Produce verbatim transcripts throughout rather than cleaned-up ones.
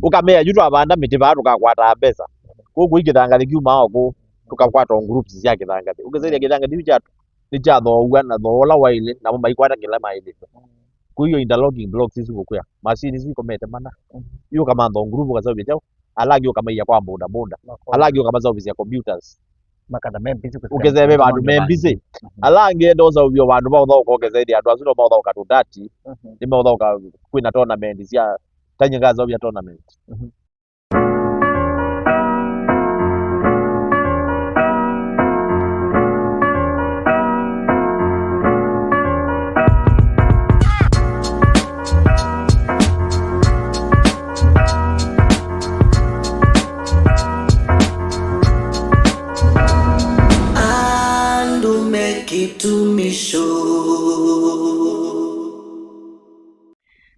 Ũkamea yu twavanda mĩtĩ vaa tũkakwataa mbesa. Kũu kũi kĩthangathĩ kyumaa o kũu, tũkakwata o groups sya kĩthangathĩ. Ũkĩsĩthya kĩthangathĩ kyu kya nĩkyathoow'a na thooa ũla waĩle, namo maikwata kĩla maĩlĩte. Kũu iyo interlocking blocks isu kũkwĩa, machine isu ikomete mana. Yu ũkamantha o group ũkaseũvya kyaũ, ala angĩ ũkamaiya kwa boda boda, ala angĩ ũkamaseũvĩsya computers. Makatha me busy kũsika ũkĩseve vandũ me busy. Ala angĩ enda ũseũvyo vandũ va ũthaũka, ũkĩsethĩa andũ asu no maũthaũka tũtati, nĩmeũthaũka kwĩna tournament sya tanyĩ ngaseũvya tournament. Andũ me kĩtumisho.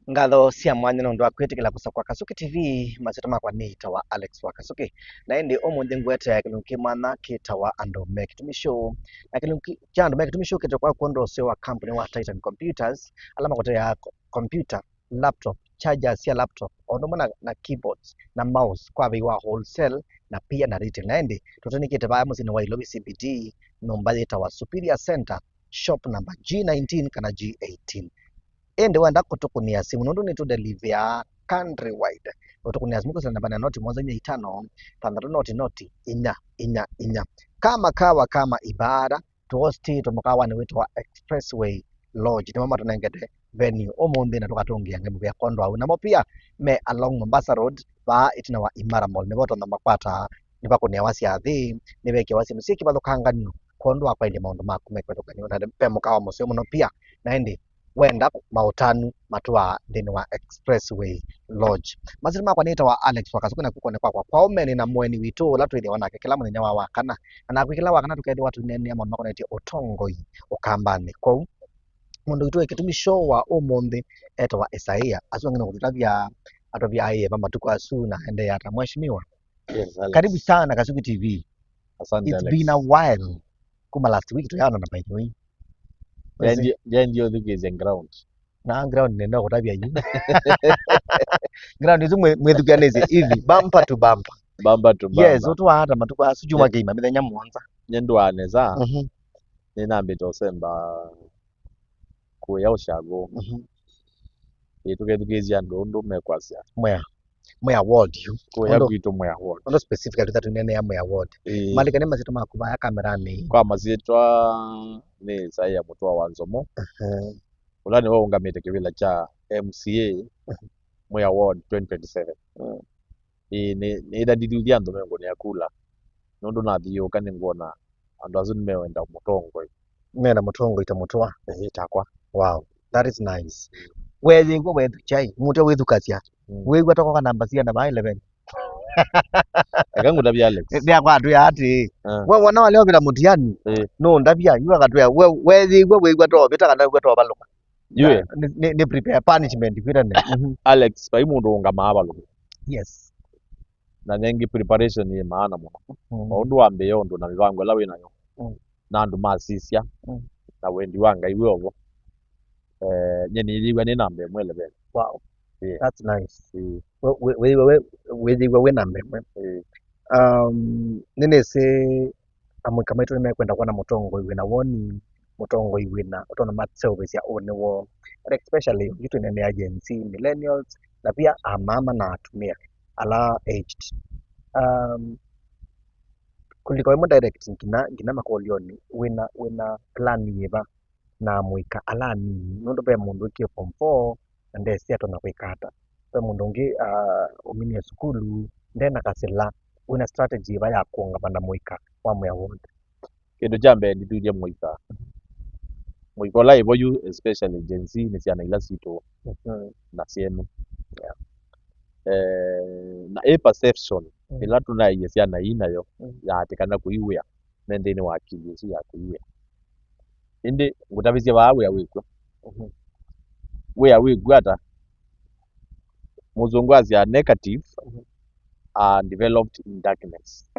Ngatho sya mwanya nũndũ wa kwĩtĩkĩla kũsakwa Kasuki T V. Masyĩtwa makwa nĩtawa Alex wa Kasuki, na ĩndĩ ũmũnthĩ ngũetea kĩlungu kĩ mwanya kĩtawa Andũ me Kĩtumi Show. Na kĩlungu kĩ- kya Andũ me Kĩtumi Show kĩtĩkwa kwondũ ũseo wa kambuni wa Titan Computers, ala makũteaa ko- computer, laptop, chargers sya laptop, o ũndũ ũmwe na, na keyboards na mouse kwa vei wa wholesale na pia na retail. Na ĩndĩ tũtũnĩkĩte vaya mũsyĩnĩ wa Ilovi C B D, nyũmba yĩtawa Superior Center, shop number G nineteen kana G eighteen. Ĩndĩ wenda kũtũkũnĩa simũ, nũndũ nĩtũdeliveaa countrywide, ũtũkũnĩa simũ kwĩsĩla namba ya noti mũonza inya itano, thanthatũ noti noti, inya inya inya. Kama kawa kama ibada, tũhostĩtwe mũkawanĩ wĩtawa Expressway Lodge, nĩmo matũnengete venue ũmũnthĩ na tũkatũngĩa ngai mũvea kwondũ wa ũu. Namo pia me along Mombasa Road, vaa ĩtina wa Imara Mall, nĩvo ũtonya makwataa, nĩvakũnĩawa syathĩ, nĩvekĩawa syĩndũ syĩ kĩvathũkanganyo kwondũ wa kwaĩlya maũndũ maku me kĩvathũkanyo. Na ve mũkawa mũseo mũno pia, na ĩndĩ wenda maũtanu matũaa nthĩnĩ wa Expressway Lodge. Masyĩtwa makwa nĩtawa Alex wa Kasuku, na kũkonĩ kwakwa kwa ũmeni na mũeni witũ ũla twĩthĩawa nake kĩla mũthenya wa Wakana, na naku kĩla Wakana tũkethĩwa tũineenea maũndũ makonetye ũtongoi Ũkambanĩ. Kwoou mũndũ witũ wĩ Kĩtumi Show wa ũmũnthĩ etawa Isaia. Asu angĩ nũkũtũtavya, atũvyaĩe va matukũ asu na endeea ata, mheshimiwa? Yes, Alex. Karibu sana Kasuki T V. Asante, it's Alex. Been a while. Kuma last week tũyaonana, by the way. Ndio, ndio thikĩsya ground. Na ground nenda kũtavya yu. Ground isu mwĩ- mwĩthukĩanĩsye ithi, bumper to bumper. Bumper to bumper. Yes, ũtũaata matukũ asu, juma kĩima, mĩthenya mũonza. Nye ndũaa nesa. Mhm. Nĩnambĩte ũsemba kũya ũshago. Mhm. Ĩĩ, tũkethukĩĩsya andũ ũndũ mekwasya. Mwea. Mwea ward yu. Kũya kwitũ Mwea ward. Ũndũ specifically tũtatu nene ya Mwea ward. Ĩĩ. Malika nĩ masyĩtwa maku vaya kameranĩ. Kwa masyĩtwa nĩ Isaia Mũtũa wa Nzomo. Aha. Ũla nĩwe ũngamĩte kĩvĩla kya M C A Mwea ward twenty twenty-seven. Mm. Ĩĩ, nĩ- nĩĩtandithuthya andũ mengũnĩa kula. Nũndũ nathiũũka nĩngwona andũ asu nĩmewenda mũtongoi. Mena mũtongoi ta Mũtũa. Ĩĩ, takwa. Wow, that is nice. Weeyĩw'a wethu chai, mũtwe wĩthukasya. Mm. Wĩw'a tokoka namba siana vaa eleven. Eka ngũtavya Alex. Nĩ akwa atwĩa atĩĩ, ah, we wona walea ũvĩta mũtiani, eh, nũndavya, yu akatwĩa, we weeyĩw'a wĩw'a tovĩta kana wĩw'a tovalũka. Yue. Nĩ- nĩ- nĩ prepare punishment kwĩtane. Mhm. Alex, vai mũndũ ũngamaa avalũke. Yes. Na nengĩ preparation yĩ maana mũno. Mm. O ũndũ wambĩĩa ũndũ na mĩvango ĩla wĩ nayo. Mm. Na andũ masisya. Mm. Na wendi wa Ngai wĩ ovo. Eh, nye nĩyĩw'a nĩ namba ĩmwe eleven. Wow. Yeah. That's nice. Yeah. We- we- we- we- wĩyĩw'a wĩ namba ĩmwe. Yeah. Um, nĩnĩsĩ amũika maitũ nĩmekwenda kwona mũtongoi wĩna woni, mũtongoi wĩna ũtonya mateũvĩsya ũnĩ woo, and especially yu twĩneenea Gen Z, millennials, na pia amama na atumĩa ala aged. Um, kũlika ĩmwe direct nginya, nginya makũlĩonĩ, wĩna, wĩna plan yĩva na amũika ala anini, nũndũ ve mũndũ wĩkie form four na ndesĩ atonya kwĩka ata. Ve mũndũ ũngĩ, ah, ũminie sukulu, ndena kasĩla, wĩna strategy yĩva ya kũũngama na mũika wa Mwea ward? Kĩndũ kya mbee, ndithuthye mũika. Mũika ũla ĩvo yu, especially Gen Z, nĩ syana ila sitũ, mhm, na syenu. Yeah. Eh, na ĩ perception, mm, ĩla tũnaĩie syana ii nayo, mm, yaatĩkana kũiwĩa me nthĩnĩ wa akili ĩsu ya kũiwĩa. Ĩndĩ ngũtavĩsye vaa wĩa wĩkw'o. Mhm. Wĩa wĩkw'o ata? Mũsũngũ asya negative, mhm, are developed in darkness.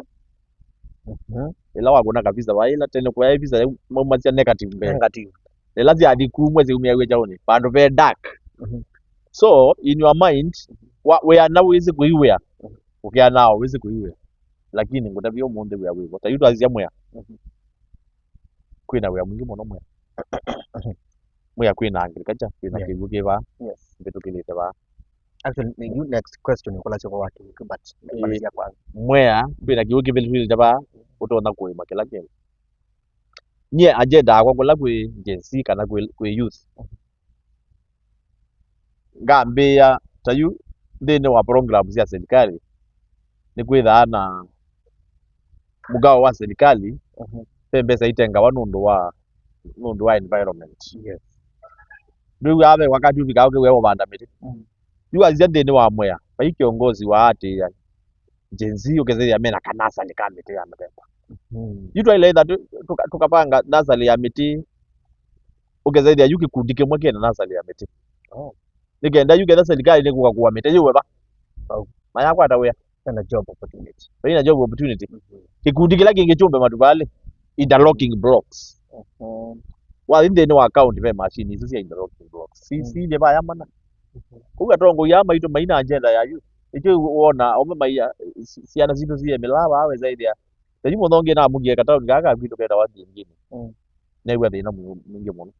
Mhm. Ĩla wakũna kabisa, vaa ĩla tene kũyaĩ visa yau maumasya negative mbee. Negative. Ĩla syathi kumw'a syaumiaw'e kyaũnĩ, vandũ ve dark. Mhm. So, in your mind, Wa, wĩa na wĩsĩ kũiwĩa. Ũkĩanaa o wĩsĩ kũiwĩa. Lakini ngũtavya ũmũnthĩ wĩa wĩvo. Ta yu twasisya Mwea. Kwĩna wĩa mwingĩ mũno Mwea. Mwea kwĩna agriculture, kwĩna Yes. kĩw'ũ kĩ vaa. Yes. Mbĩtũkĩlĩte vaa. Actually, you next question ĩkũlasya kwa wakili, but Ĩĩ. malizia kwanza. Mwea, kwĩna kĩw'ũ kĩvĩtũkĩlĩte vaa, ũtonya kũĩma kĩla kĩndũ. Nyie agenda yakwa kũla kwĩ Gen Z kana kwĩ, kwĩ youth. Ngambĩĩa ta yu nthĩnĩ wa program sya serikali, nĩ kwĩthaa na mũkao wa serikali, Mhm. ve mbesa itengawa nũndũ wa, nũndũ wa environment. Yes. Ndwĩw'aa ve wakati ũvikawa ũkĩwĩa ũvanda mĩtĩ. Mm. Yu asisya nthĩnĩ wa Mwea, vai kĩongosi wa atĩĩa Gen Z ũkethĩa mena kanasali ka mĩtĩ ya mĩthemba. Mm. Yu twaĩle ĩtha tũ-, tũka-, tũkavanga nasali ya mĩtĩ, ũkethĩa yu kĩkundi kĩmwe kĩna nasali ya mĩtĩ. Oh. Nĩ kenda yu ketha serikali nĩ kũka kũa mĩtĩ yĩwe va. Vau. Mayakwata wĩa. Vena job opportunity. Vena job opportunity. Mhm. Kĩkundi kĩla kĩngĩ kyũmbe matuvalĩ, interlocking blocks. Mhm. Wathi nthĩnĩ wa county ve machine isu sya interlocking blocks. Si, Mm. si nĩ vaya mana. Mhm. Kũu atongoi aa maitũ maina agenda ya yu. Nĩkyo wona, ome maiya, si-, syana sitũ siye mĩlaa vaa weza ĩthĩa. Ta yu mũthongi namũkie katauni kaa kakwitũ ketawa Thiengini. Mm. New'a thĩna mwĩ-, mwingĩ mũno.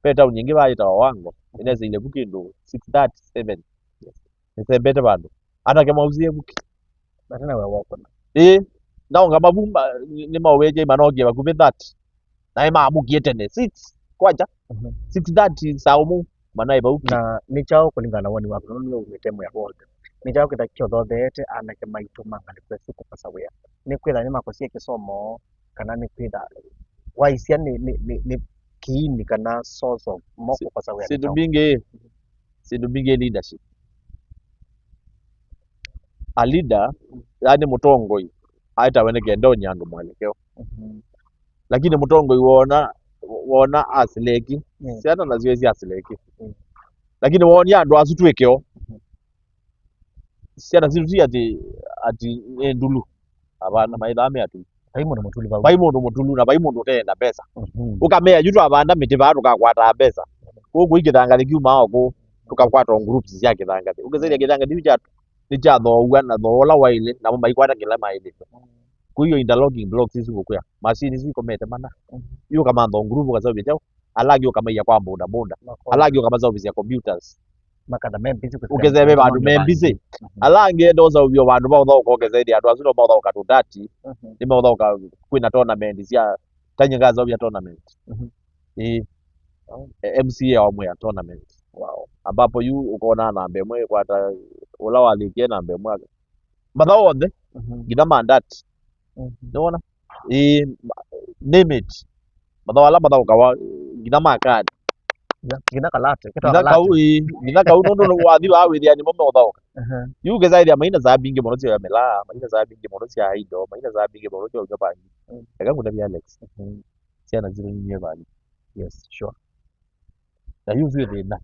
Ve tauni ĩngĩ vaa yĩtawa Wango, Mm. ĩnesĩile vu kĩndũ six thirty, seven. Yes. Nĩsembete vandũ. Anake mausie vuki. Matena wĩa wa kũna. Ĩĩ. Naonga mavumba nĩ maũwekei manokie vakuvĩ thirty. Naĩ maamũkie tene. Six. Kwacha. Mhm. Six thirty saa ũmwe. Manaĩ vauki. Na nĩ kyaũ kũlingana na woni waku, nũndũ nĩwe umĩte Mwea wothe? Nĩ kyaũ kĩtha kĩothotheete anake maitũ ma ngalĩko ĩsu kũkosa wĩa? Nĩ kwĩtha nĩmakosie kĩsomo, kana nĩ kwĩtha waisya nĩ, nĩ, nĩ, nĩ kiini kana source of mo Si-, kũkosa wĩa nĩ syĩndũ kyaũ? Mbingĩ, syĩndũ mbingĩ leadership. A leader, yani mũtongoi, aĩtawe nĩ kenda ũnyie andũ mwelekeo. Mhm. Lakini mũtongoi wona, wona asileki, Mm. syana nasyo isi asileki. Mm. Lakini wonia andũ asu twĩkeo. Mhm. Syana situ ti ati, ati nĩ ndulu. Avana maithaa me atulu. Vai mũndũ mũtulu vau. Vai mũndũ mũtulu na vai mũndũ ũteenda mbesa. Mhm. Ũkamea yu twavanda mĩtĩ vaa tũkakwataa mbesa. Kũu kũi kĩthangathĩ kiumaa o kũu, tũkakwata o groups sya kĩthangathĩ. Ũkĩsĩlya kĩthangathĩ kĩu kya nĩkyathoow'a na thooa ũla waĩle, namo maikwata kĩla maĩlĩte. Kwĩo interlocking blocks isu kũkwĩa. Machine isu ikomete mana. Mhm. Yu ũkamantha o group ũkaseũvya kyaũ, ala angĩ ũkamaiya kwa boda boda. Makona. Ala angĩ ũkamaseũvĩsya computers. Makatha me busy kũsika ũkethĩa ve mĩtĩ vandũ me mĩtĩ busy. Mhm. Ala angĩ enda ũseũvyo vandũ va ũthaũka, ũkethĩa andũ asu no maũthaũka tũtati. Mhm. Nĩ maũthaũka kwĩna tournament sya, tanyĩ ngaseũvya tournament. Mhm. Ĩĩ. Oh. E, M C A wa Mwea tournament. Wow. Ambapo yu ũkona namba ĩmwe ĩkwata ũla walĩkie namba ĩmwe. Mathaũ onthe, Mhm. nginya mandati. Mhm. Nĩwona? Ĩĩ, ma-, name it. Mathaũ ala mathaũkawa, nginya ma kadi. Nginya, nginya kalate, kĩtawa nginya kalate. Kau, ĩĩ, nginya kau nũndũ wathi wa wĩthĩa nĩmo meũthaũka. Aha. Yu ũkĩsaĩthĩa maina saa mbingĩ mũno sya mĩlaa, maina saa mbingĩ mũno sya indo, maina saa mbingĩ mũno sya ũnywa bangi. Mm. Eka ngũtavya Alex. Mhm. Syana sitũ ninywe bangi. Yes, sure. Na yu ũsu wĩ thĩna.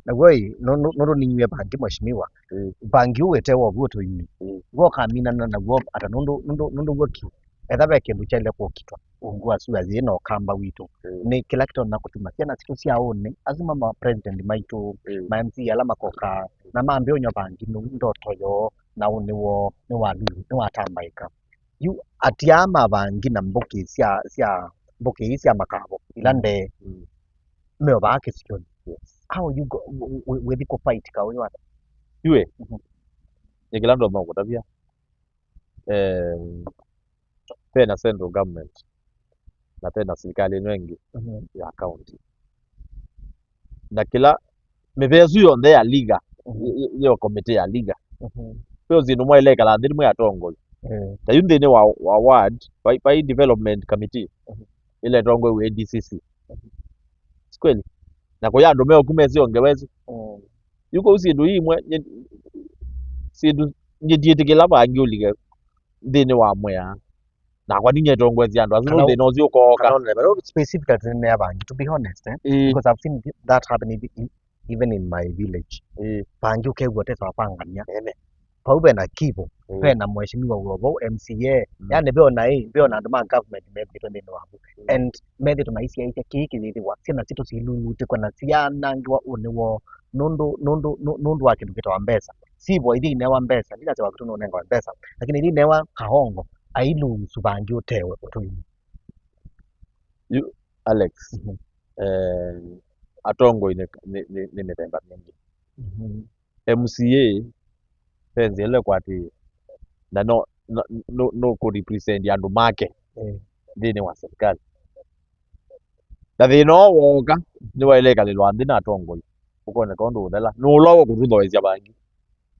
Naw'o ĩ, nũndũ, nũndũ ninywe bangi, mheshimiwa, Mm. bangi ũwĩte wovũ ũtũinĩ. Mm. W'o ũkaminana naw'o ata nũndũ, nũndũ, nũndũ w'o kĩ? Etha ve kĩndũ kyaĩle kũkitwa, ungu wa sua yĩĩ na ũkamba witũ. Mm. Nĩ kĩla kĩtonya kũtuma syana sitũ sya ũnĩ, asu ma ma president maitũ, Mm. ma M C A ala makoka, na mambĩe ũnywa bangi nũndũ ndoto yoo na ũnĩ woo nĩwalulu, nĩwatambaĩka. Yu atiaa ma bangi na mbũkĩ sya, sya, mbũkĩ ii sya makavo, ila Mm. ndee, Mm. meovaa kĩsionĩ. Yes. How you go, w-, w-, wĩthi kũ fight kaũ yu ata? Yu ĩ, Mhm. nĩ kĩla ndonya kũtavya. Em, vena central government na vena silikalĩ ĩno ĩngĩ Mhm. ya county. Na kĩla mĩvĩa ĩsu yonthe ya liga, Mhm. y-, y-, yo komiti ya liga. Mhm. Ve syĩndũ mwaĩle ĩkala nthĩ mwĩ atongoi. Eh. Ta yu nthĩnĩ wa, wa ward, vai, vai development committee, Mhm. ĩla ĩtongoew'e A D C C. Mhm. Si kweli? Na kũya andũ meoku mesiongewa ĩsu. Mm. Yu kũu syĩndũ imwe, nye-, syĩndũ nyie ndiĩtĩkĩla vangi ũlike nthĩnĩ wa Mwea. Nakwa ninyie tongoesya andũ asu. Kana nũndũ thĩna ũsu ũkooka. Kana ona specifically nĩ ya bangi, to be honest, eh? Mm. Because I've seen that happen even, even in my village. Mm. Bangi ũkew'a ũtesa wa pangania. Ene. Vau vena kivo, Mm. vena mheshimiwa wĩ o vau, M C A. Mm. Yani ve ona ĩ, ve ona andũ ma government methĩtwe nthĩnĩ wavu. Mm. And methĩtwe maisyaĩĩsya kĩĩ kĩyĩthĩwa, syana sitũ silulutĩkwa na syanangĩwa ũnĩ woo nũndũ, nũndũ, nũ-, nũndũ wa kĩndũ kĩtawa mbesa. Sivwa ithi inewa mbesa, ndinasya Wakitũ nũnengawa mbesa, lakini ithi inewa kahongo, ailusu vangi ũtewe ũtũinĩ. Yu, Alex, mhm, eh, atongoi nĩ, nĩ, nĩ, nĩ mĩthemba mingĩ. Mhm. M C A ve nzĩa ĩla ĩkwatĩĩe, na no, no, no, no kũ represent andũ make, eh, nthĩnĩ wa serikali. Na thĩna ũũ wooka, nĩwaĩle ĩkalĩlwa nthĩ na atongoi, ũkoneka ũndũ ũthela. Nũũ ũla ũkũtũthoesya vangi?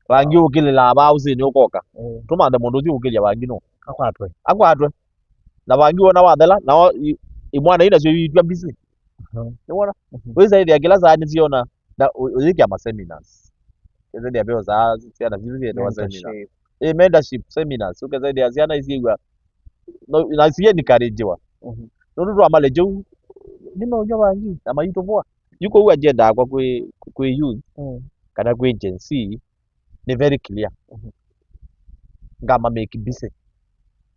Vangi ũkĩlĩlaa vaa ũsĩnĩ ũkoka. Mm. Tũmanthe mũndũ ũsu ũkĩlya vangi nũũ? Akwatwe. Akwatwe. Na vangi wona wathela, nao i-, imwana ii nasyo iitw'a mbisi. Mhm. Nĩwona? Mhm. Wĩsaĩthĩa kĩla saa nĩsiona, na ũ-, ũyĩkĩa ma seminars. Wĩsaĩthĩa veo saa syana sitũ syĩtawa seminars. Mentorship. Ĩ, mentorship seminars. Ũkesaidia syana isyĩw'a no, na si encourage-wa. Mhm. Nũndũ twamale kĩu, nĩmaũnywa vangi na maitũvũa. Yu kũu agenda yakwa kwĩ, kwĩ youth, mm, kana kwĩ Gen Z, nĩ very clear. Mhm. Ngama make busy.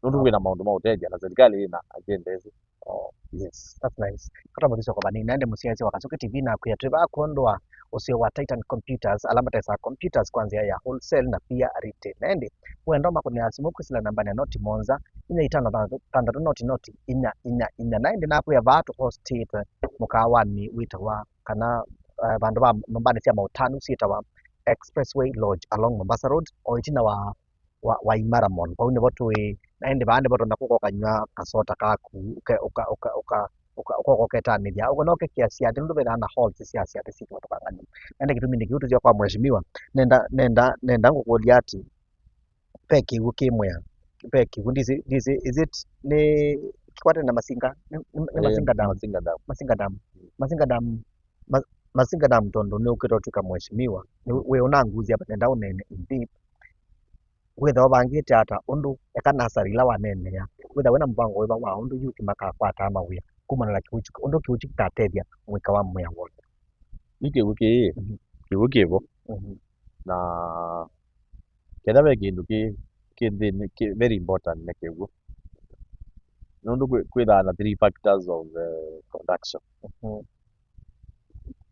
Nũndũ, oh, kwĩna maũndũ ma ũtethya na serikali ĩna agenda ĩsu. Oh, yes. That's nice. Kata mũthisyo kwa vanini, na ĩndĩ mũsyaĩĩsya wa Kasuku T V nakwĩa twĩ vaa kwondũ wa ũseo wa Titan Computers, ala matesaa computers kwa nzĩa ya wholesale na pia retail. Na ĩndĩ, wenda ũmakũnĩa simũ kwĩsĩla namba nĩ noti mũonza, inya itano thanthatũ, noti, noti, inya, inya, inya. Na ĩndĩ nakwĩa vaa tũ hostĩtwe mũkaawanĩ wĩtawa, kana, eh, vandũ va nyũmbanĩ sya maũtanu syĩtawa Expressway Lodge along Mombasa Road, o ĩtina wa wa, wa Imara Mall. Vau nĩvo tũĩ, na ĩndĩ vaa nĩvo ũtonya kũka ũkanywa kasota kaku, ũke-, ũka-, ũka-, ũka-, ũka-, ũkoka ũketanĩthya. Ũkona ũkĩkĩa siatĩ, nũndũ vethaa na halls sya siatĩ sitũkangany'a. Na ĩndĩ kĩtumi nĩ kĩu tũsya kwa mheshimiwa, nenda, nenda, nenda ngũkũlya atĩ, ve kĩw'ũ kĩ Mwea, ve kĩw'ũ, ndisi, ndisi, is it, nĩ kĩkwatene na Masinga? Nĩ, nĩ, nĩ, eh, Masinga Dam. Masinga Dam. Masinga Dam. Masinga Dam. Ma-, Masinga Dam tondũ nĩ ũkĩte ũtw'ĩka mheshimiwa. Nĩ wĩ ũnanguzia hapa, nenda ũneene in deep. Wĩthĩwa ũvangĩte ata ũndũ, eka nasarĩ ila waneenea, wĩthĩwa wĩna mũvango wĩva wa ũndũ youth makakwataa mawĩa kumana na kĩw'ũ kĩu, ũndũ kĩw'ũ kĩu kĩkatethya mũika wa Mwea w'onthe? Yu kĩw'ũ kĩĩ, mhm, kĩw'ũ kĩvo. Mhm. Na ketha ve kĩndũ kĩ, kĩ nthĩnĩ, kĩ very important nĩ kĩw'ũ. Nũndũ kwĩ-, kwĩthaa na three factors of, eh, production. Mhm.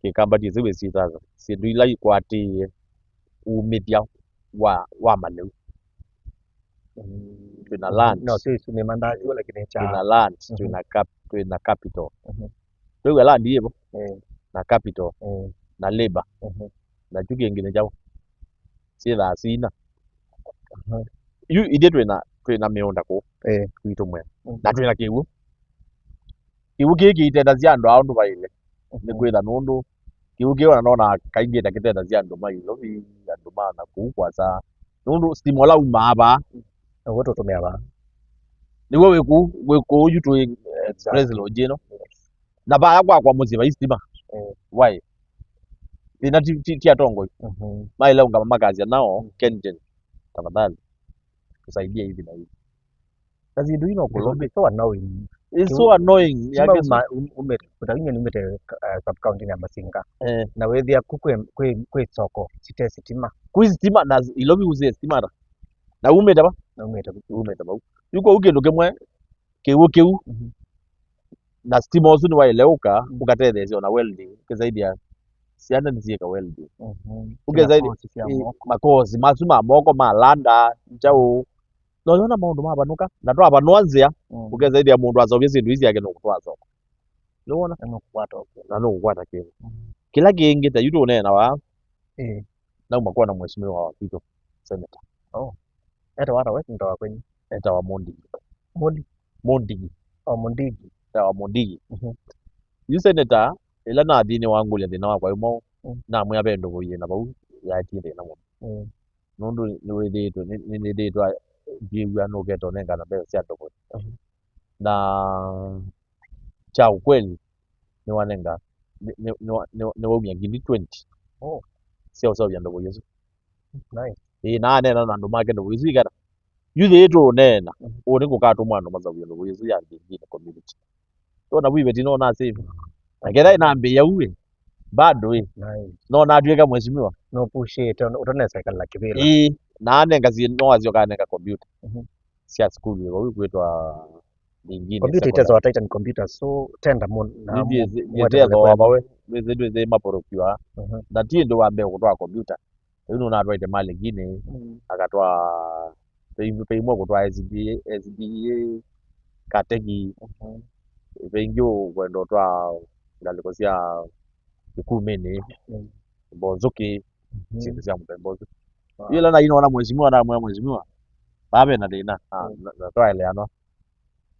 Kĩkambatie kĩu wĩsyĩtaza syĩndũ ila ikwatĩĩe umĩthya wa, wa malĩu. Mm. Twĩna land. No, sio isu nĩ mandazi wala kĩnĩ cha. Twĩna land, mhm, twĩna cap-, twĩna capital. Mhm. Twĩw'a land yĩvo, eh, na capital, eh, na labor. Mhm. Na kyu kĩngĩ nĩ kyaũ? Syĩthaa sina. Mhm. Yu ithyĩ twĩna, twĩna mĩũnda kũu, eh, kwitũ Mwea. Mhm. Na twĩna kĩw'ũ. Kĩw'ũ kĩĩ kĩitethasya andũ aa ũndũ vaĩle. Mhm. Nĩ kwĩtha nũndũ kĩw'ũ kĩĩ ona nona kaingĩ ta kĩtethasya andũ ma Ilovi, andũ ma na kũu kwasa. Nũndũ sitima ũla umaa vaa, nĩw'o tũtũmĩa vaa. Nĩw'o wĩ kũu, wĩ kũu yu twĩ, eh, Express Lodge ĩno. Yes. Na vaya kwakwa mũsyĩ vai sitima. Mm. Why? Thĩna ti, ti, ti atongoi. Mhm. Maĩle ũngama makasya nao, mm, KenGen, tafadhali, tusaidie hivi na hivi. Na syĩndũ ino kũlũmĩ. It's so annoying. It's so annoying. Sima uma, um-, umĩte, kũtakinya numĩte, uh, sub county ya Masinga. Eh. Na wĩthĩa ku kwĩ, kwĩ, kwĩ soko, site sitima. Kwĩ sitima, na Ilovi usie sitima ta. Na umĩte va? Na umĩte va? Umĩte vau. Yu kũu kĩndũ kĩmwe, kĩw'ũ kĩu, mhm, na sitima ũsu nĩwaĩle ũka, mm, ũkatetheesya ona welding, ũkĩsaidia syana nĩsyĩka welding. Mhm. Ũkĩsaidia makosi sya, ĩ, moko, makosi masu ma moko, ma landa, njaũ. Na ũyona maũndũ mavanũka, na twavanũa nzĩa, mm, ũkĩsaidia mũndũ aseũvye syĩndũ ii syake nũkũtwaa soko. Nĩwona? Na nũkũkwata ũkĩ. Na nũkũkwata kĩndũ. Mm. Kĩla kĩngĩ ta yu tũneena vaa, ĩ, nauma kwona mheshimiwa wa kwitũ, senator. Oh. Etawa ata we senator wa kwenyu? Etawa Mondigi. Mondi? Mondigi. Oh, Mondigi. Etawa Mondigi. Mhm. Yu senator, ĩla nathi nĩwangũlya thĩna wakwa ĩmwe, mm, namwĩa ve ndovo yĩ na vau yaetie thĩna mũno. Mm. Nũndũ nĩwĩthĩĩtwe, nĩ, nĩnĩthĩĩtwe ngĩw'a nũkete ũnengana mbesa sya ndovo. Mhm. Na kya ukweli, nĩwanenga, nĩ, nĩ, nĩ, nĩ, nĩwaumya ngili twenty, oh, sya ũseũvya ndovo ĩsu. Nice. Ĩĩ, na aneena na andũ make ndovo ĩsu ĩkana. Yu thĩ tũũneena, mhm, ũũ nĩ kũkatũmwa andũ maseũvye ndovo ĩsu ya Ndingine community. Tona vu iveti no na save. Na ketha inambĩĩa u ĩ, bado ĩ. Nice. No natw'ĩka mheshimiwa. No pushĩte, ũtanesa ĩkala kĩvĩla. Ĩĩ, na anenga si, no asyoka anenga computer. Mhm. Sya sukulu ĩvo, kwĩtwa Ndingine computer secondary. Itesawa Titan computer, so tenda mo-, na nĩ mo-, thiĩ, thiĩ, mwete thiĩ kũle thooa kwenda. Vawe, nĩsĩ, nĩsĩ maporokiwa. Mhm. Na ti ĩndĩ wa mbee kũtwaa computer. Rĩu nũnatwaĩte malĩ ĩngĩ, mm, akatwaa, ve imwe, ve imwe kũtwaa S D A, S D A, Kateki, mhm, ve ingĩ ũkwenda ũtwaa ngalĩko sya Kĩkumĩnĩ, mm, Mbonzũkĩ, mhm, syĩndũ sya mũthemba ũsu. Wow. Yu ĩla naĩ nona mheshimiwa, namwĩa, "Mheshimiwa, vaa ve na thĩna, na, mm, na, na twaeleanwa."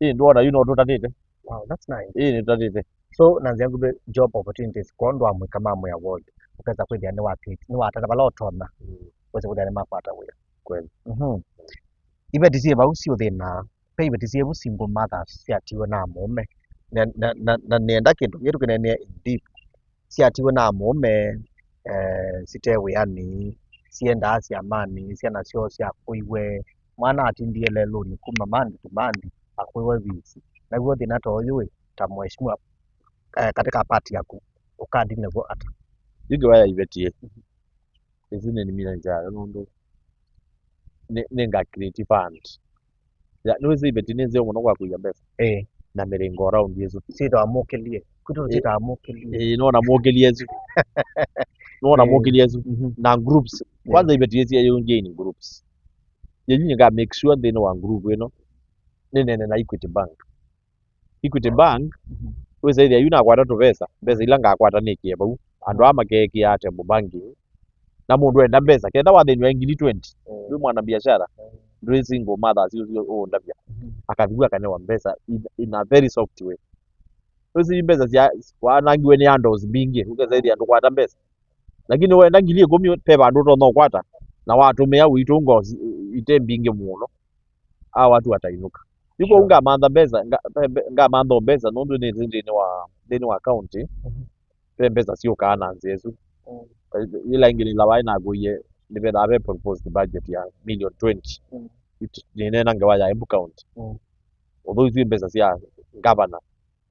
Ĩĩ, ndwona yu no tũtatĩte. Wow, that's nice. Ĩĩ, nĩtũtatĩte. So, na nzĩa ngũvĩ job opportunities kwa ũndũ wa mũika ma Mwea Ward, ũkesa kwĩthĩa nĩ wa create, nĩ watata vala ũtonya, mm, wesa kwĩthĩa nĩ makwata wĩa. Kweli. Mhm. Iveti syĩ vau siũthĩnaa. Ve iveti syĩ vu single mothers syatiwe na mũũme. Na, na, na, na nĩenda kĩndũ kĩu tũkĩneenea in deep. Syatiwe na mũũme, eh, site wĩanĩ, siendaa syamanĩ, syana syoo syakũiwe, mwana atindie lelũnĩ kuma Monday to Monday, akũiwe visi. Naw'o thĩna ta ũyũ ĩ, ta mheshimiwa, eh, katika party yaku, ũkadili naw'o ata? Yu ngewa ya iveti ĩ, ĩsu nĩ nĩmina nzyayo nũndũ nĩ, nĩnga create fund. Ya, nĩwĩsĩ iveti nĩ nzeo mũno kwa kũia mbesa. Ĩĩ. Na mĩrĩngo around ĩsu. Syĩtawa mũkĩlie. Kwitũ, ĩĩ, syĩtawa mũkĩlie. Ĩĩ, nona mũkĩlie ĩsu. Nona, ĩĩ, mũkĩlie ĩsu. Mhm. Na groups. Ĩĩ. Kwanza iveti ĩsu yayũngie in groups. Yenyu nga make sure nthĩnĩ wa group ĩno nĩnene na Equity Bank. Equity Bank, mhm, wĩsaĩthya yu nakwata tũvesa, mbesa ila ngakwata nĩkĩe vau. Andũ aa makeekĩaa table banking, na mũndũ enda mbesa, ketha wathĩnw'a ngili twenty, mm, ndwĩ mwana biashara, mm, ndwĩ single mother, si ũsio ũũndavya. Mhm. Akathi vu akanewa mbesa in, in a very soft way. Wĩsĩ yu mbesa sya, wanangiwe nĩ handles mbingĩ, ũkesaĩthya ndũkwata mbesa. Lakini wenda ngili ĩkũmi, ve vandũ ũtonya ũkwata, na watũmĩa ũitũnga ite mbingĩ mũno. Aa watu watainũka. Yu kwoou, sure, ngamantha mbesa, nga-, mbe-, ngamantha o mbesa, nũndũ nĩ nthĩnĩ wa, nthĩnĩ wa county, mhm, ve mbesa syũkaa na nzĩa ĩsu. Mm. Yĩla ĩngĩ nĩla waĩ nakũie, nĩvethaa ve proposed budget ya million twenty. Mm. Nĩneena ngewa ya Embu County. Mm. Although isu mbesa sya ngavana,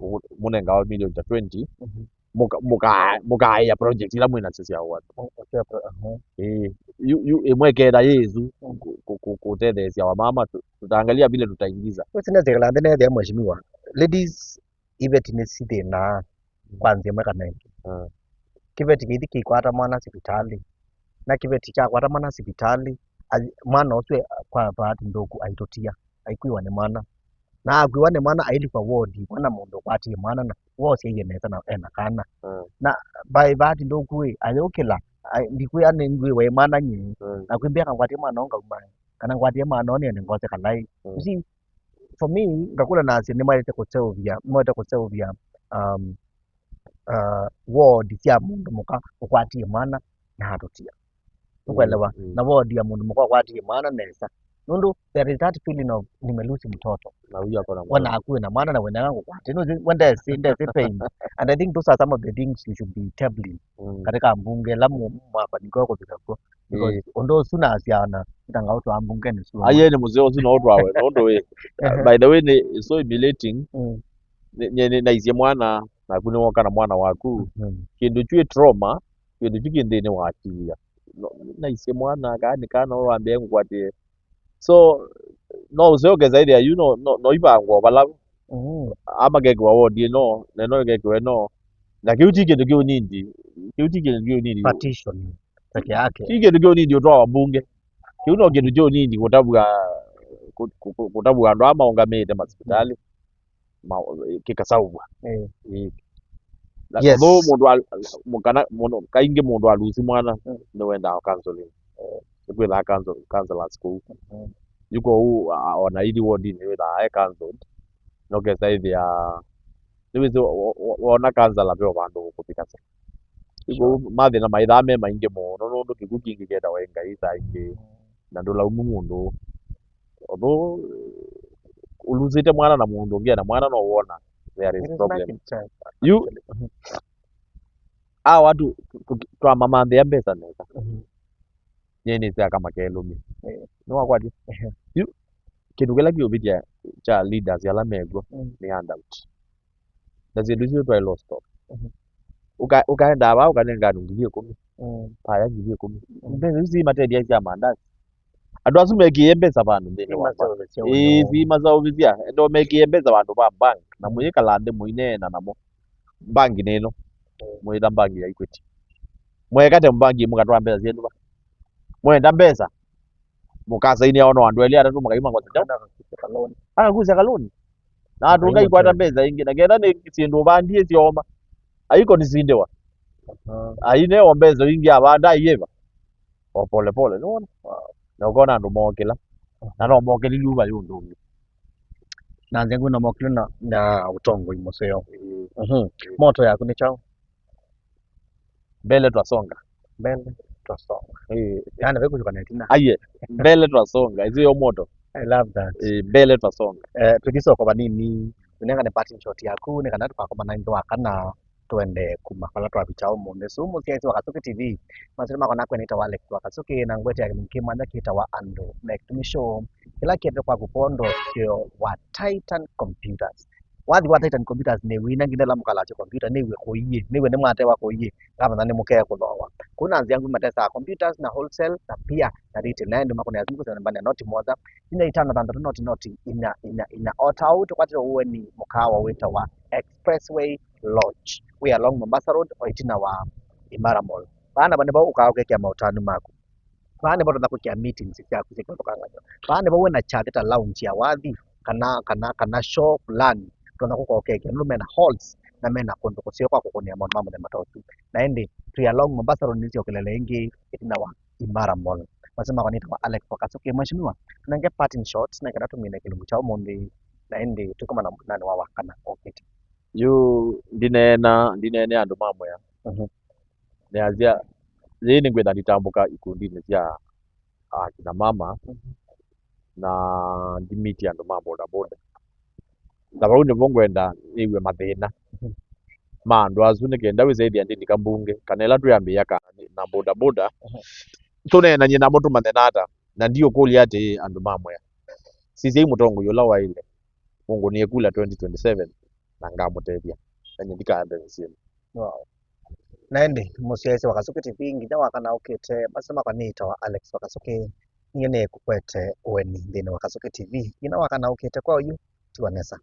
ũmũnengawa million ta twenty, mhm, mũka-, mũka-, mũkaĩa project ila mwĩ nasyo sya ũwatu. Mm, okay, pro-, aha. Ĩĩ, yu, yu, ĩmwe ĩkenda yĩ ĩsu, mm, kũ-, kũ-, kũ-, kũtetheesya wamama, tu-, tutaangalia vile tutaingiza. Ũsinethĩkĩla nthĩ nethĩa mheshimiwa. Ladies, iveti nĩsithĩnaa, mm, kwa nzĩa ĩmwe kana ĩngĩ. Mm. Kĩveti kĩithi kĩikwata mwana sivitalĩ, na kĩveti kyakwata mwana sivitalĩ, athi-, mwana ũsu e-, kwa bahati nthũku aitũtia, aikwĩwa nĩ mwana. Na akwĩwa nĩ mwana, ailikwa wodi ĩmwe na mũndũ ũkwatie mwana, na wosyaie nesa na ena kana. Mm. Na by bahati nthũku ĩ, ayũkĩla, ai-, ndikwĩa nĩ ngwĩwa ĩ mwana nyie, mm, na kwĩmbĩa kangwatie mwana ũũ ngauma, kana ngwatie mwana ũũ nĩende ngose kalaĩ. Mm. You see, for me, ngakũla nasya nĩmaĩlĩte kũseũvya, nĩmaĩlĩte kũseũvya, um, uh, ward sya mũndũ mũka ũkwatie mwana na atũtia. Ũkwelewa? Mm, mm. Na ward ya mũndũ mũka ũkwatie mwana nesa. Nũndũ there is that feeling of nimelusi mtoto. Na huyu ako na mwana. Wena akuwe na mwana na wenanga ngũkwate. Nũsĩ, we ndesĩ, ndesĩ pain. And I think those are some of the things you should be tabling, mm, katika mbunge, la mu-, mwafanikiwa kũvika kuo. Because, ĩĩ, ũndũ ũsu nasyaana, itanga ũtwaa mbungeni sua. Aye nĩ mũseo ũsu no ũtwawe, nũndũ wĩ, ehe, by the way, nĩ so humiliating. Mm. Nĩ, nĩ, nĩ, naisye mwana, naku nĩ woka na mwana waku. Mm. Kĩndũ kyu ĩ trauma, kĩndũ kyu kĩ nthĩnĩ wa akili ya. No, naisye mwana, kaa nĩ kana wambĩa ngũkwatie. So, no ũseo kesa ĩthĩa yu, no, no, no ivangwa vala. Mm. Ama kekĩwa wodi ĩno, na ĩno ĩkekĩwa ĩno. Na kĩu ti kĩndũ kĩũnindi, kĩu ti kĩndũ kĩũnindi. Partition peke yake. Ti kĩndũ kĩũnindi ũtwawa mbunge. Kĩu no kĩndũ kĩũnindi kũtavua, kũ-, kũ-, kũ-, kũtavua andũ aa maũngamĩte masivitalĩ, ma-, kĩkasaũvwa. Eh. Ĩĩ. Na, yes, although mũndũ al-, mũ-, kana mũndũ, kaingĩ mũndũ alusi mwana, mm, nĩwendaa counseling. Eh, nĩkwĩthaa counsel-, counselors kũu. Mm. Yu kwoou, a-, ona ithi wodinĩ wĩthaa e counseled. Nokesa ĩthĩa, nĩwĩsĩ wo-, wo-, wona counselor ve o vandũ ũkũvikasya. Yu kwoou, sure, mathĩna maithaa me maingĩ mũno, nũndũ kĩkw'ũ kingĩ kĩetawa ĩ Ngai saa ingĩ, na ndũlaumu mũndũ. Although, ũlusĩte mwana na mũndũ ũngĩ ena mwana no wona there is problem. There is nothing to, yu, actually. Mhm. Aa watu tũ-, tũ-, twamamanthĩa mbesa nesa. Mhm. Nyie nĩsĩ aka makelũmya. Eh. Nĩwakwatya? Ehe. Yu, kĩndũ kĩla kĩũvĩtya kya leaders ala mekw'o, mm, nĩ handout. Na syĩndũ isu twaĩ lost of. Mhm. Ũka-, ũkaendaa vaa ũkanenga andũ ngili ĩkũmi. Mm. Paya ngili ĩkũmi. Mm. Mbesa isu siimatethya sya mandazi. Andũ asu mekĩie mbesa vandũ nthĩnĩ wa, ĩĩ, siimaseũvĩsya. Enda ũmekĩie mbesa vandũ va bank. Na, mm, mũyĩkala nthĩ mũineena namo. Bank nĩ ĩno. Mm. Mũyĩta bank ya Equity. Mwekate bank mũkatwaa mbesa syenyu va? Mwenda mbesa, mũkasainĩa ono andũ elĩ atatũ, mũkaima ngwata kyaũ? Akakusya kalũni. Na andũ ũkaikwata mbesa ingĩ, na ketha nĩ syĩndũ ũvandie syoma, aiko nĩsindĩwa. Aineo mbesa ingĩ avanda aiĩva o pole pole, nĩwona? Na ũkona andũ mookĩla. Na no mookĩlilye uva yĩ ũndũ ũngĩ. Na nzĩa ngwĩ no mookĩlilye na, na ũtongoi mũseo. Mhm. Moto yaku nĩ kyaũ? Mbele twasonga. Mbele twasonga. Eh. Yaani, ve kũshuka na ĩtina. Aiye, mbele twasonga. Ĩsu yo moto. I love that. Eh, mbele twasonga. Eh, tũthisoko vanini, tũnengane parting shot yaku, nĩ kana tũkakomana ĩngĩ wa kana, tũende kuma vala twavikya ũmũnthĩ. So, mũsyaĩĩsya wa Kasuki T V, masini makwa nakwa nĩtawa Alex wa Kasuki, na ngwete ya kĩlungu kĩ mwanya kĩtawa Andũ Mekĩtumi Show, kĩla kĩete kwa kũpondo syo wa Titan Computers. Wathi wa Titan Computers nĩw'o ina nginya ĩla mũkalasya computer, nĩw'o kũiĩ, nĩw'o nĩmwatewa kũiĩ, ngavana nĩmũkee kũthooa. Kũu na nzĩa nguma tesaa computers na wholesale na pia na retail. Na ĩndĩ makũnĩa simu kũsya namba noti moja, inya itano thanthatũ noti noti inya inya inya. O ta ũu tũkwatĩte ũeni mũkaawa wĩtawa Expressway Lodge. Wĩ along Mombasa Road, o ĩtina wa Imara Mall. Vaa navo nĩvo ũkaa ũkekĩa maũtanu maku. Vaa nĩvo ũtonya kwĩkĩa meetings syaku sya kĩvathũkangany'o. Vaa nĩvo wĩ na kyathĩ ta lounge ya wathi, kana, kana, kana show fulani, ũtonya kũka ũkekĩa. Nũndũ mena halls, na mena kũndũ kũseo kwa kũkũnĩa maũndũ ma mũthemba ta ũsu. Na ĩndĩ, twĩ along Mombasa Road nĩsyokĩlele ĩngĩ ĩtina wa Imara Mall. Masini makwa nĩtawa Alex wa Kasuki. Mheshimiwa, tũnenge parting shot, nĩ kana tũmine kĩlungu kya ũmũnthĩ, na ĩndĩ tũkomana mũthenyanĩ wa wakana ũkĩte. Yu ndineena, ndineene andũ ma mwĩa. Mhm. Nĩasya, yĩĩ nĩngwĩtha nditambũka ikundinĩ sya akina mama, mhm, na ndimiti andũ ma bodaboda. Na vau nĩvo ngwenda nĩw'e mathĩna, mhm, ma andũ asu, nĩ kenda wĩsa ĩthĩa ndĩlika mbunge, kana ĩla twĩambĩĩa kana na bodaboda, mhm, tũneenany'e namo tũmanye nata. Na ndiũkũlya atĩĩ, andũ ma mwĩa, sisyai mũtongoi ũla waĩle, mũngũnĩe kula twenty twenty-seven, na ngamũtethya, na nyie ndikaembe mĩsyĩnĩ. Wow. Na ĩndĩ, mũsyaĩĩsya wa Kasuki T V, nginya wakana ũkĩte, masini makwa nĩtawa Alex wa Kasuki, niĩ nĩkũkwete ũeni nthĩnĩ wa Kasuki T V. Nginya wakana ũkĩte kwa oyu, tiwa nesa.